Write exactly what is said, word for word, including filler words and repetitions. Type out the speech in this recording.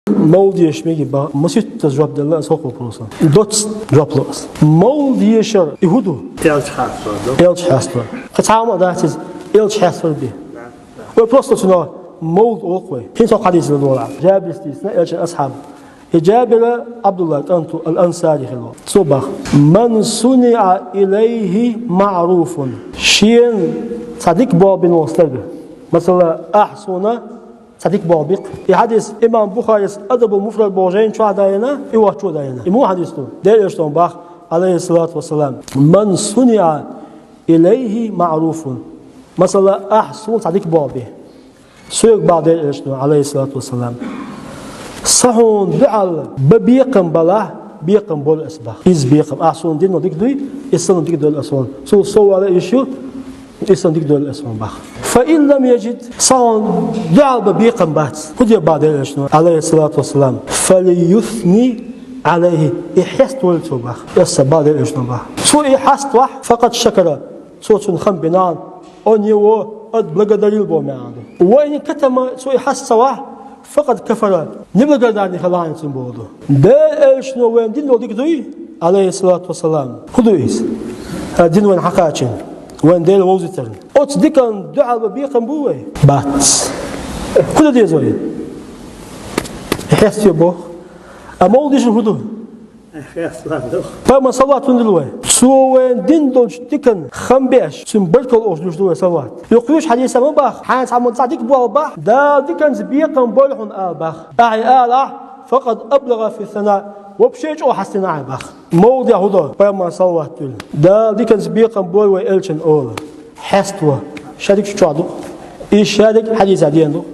Мовлид еш мегаргба, масийтта жоп делла ас хӀокху вопросана. Доцца жоп лу ас. Мовлид ешар и хӀун ду? Элча хьаствар ду. Элча хьаствар. Кхин цхьа хӀума дац иза, элча хьаствар бен. Вай просто цунах мовлид олу вай. ХӀинца хьадис ладогӀа. Джабира дийцина, элчан асхьаб. И Джабира Абдулла кӀант ву, ал-Ансари хилла. Цо бах: «Ман суниъа илайхи маъруфун». Шена цхьа дика болх бина волу стаг. Масала, ахь суна цхьа дика болх бо-кх. И хьадис имам Бухарис Адабул Муфрад боху жайна чохь а дайина, и воччо а дайина. И муха хьадис ду? Делан Элчано бах, алейхиссалату вассалам: «Ман суниъа илайхи маъруфун». Масала, ахь суна цхьа дика болх бе. Соьга бах Делан Элчано, алейхиссалату вассалам: «Сан хьуна дуьхьал бан бекхам балахь, бекхам болу ас бах». Иза бекхам. Ахь суна дина дика дуй, иза сан дика долу ас хьуна. Цул сов вала йиш ю, иза сан дика долу ас хьуна бах. «Фа ин лам яджид», сан хьуна дуьхьал бан бекхам бац. ХӀун де бах Делан Элчано, алейхиссалату вассалам: «Фалюсни алейхи». И хьеставойла цо бах. Аса бах Делан Элчано бах. Цо и хьаствахь, «факъад шакара». Цо цунна хам бина, он его отблагодарил боху маьӀна ду. «Ва ин катама», цо и хьаста ца вахь, «факъад кафара». Неблагодарный хилла хьуна цуьнан боху ду. Делан Элчано вайна дина долу дика дуй, алейхиссалату вассалам. ХӀун ду иза? Ха дина вайна хьакхачийна, вайна Дела вовзийтарна. Оцу диканна дуьхьал бан бекхам бу вай? Бац. ХӀун дан деза вай? Хьестае боху. А мовлид ешар хӀун ду? Пайхамарна салават лур ду вай. Цо вайна дина долчу диканна хам беш, цуьнан баркалла олуш луьйш ду вай салават. Юха кхечу хьадисехь ма бах, хьайна цхьамма цхьа дика болх бахь, Дала диканца бекхам бойла хьуна ала бах. Ахьа и алахь, «факъад аблагъа фи ссана», вообще чӀогӀа хьаста дина ахьа бах. Мовлид ду хӀун? Пайхамарна салават дуьллу. Дала диканца бекхам бойла вай элчанна олу. Хьеставо. Шадерг чохь ду. И шадерг хьадисехь деана ду.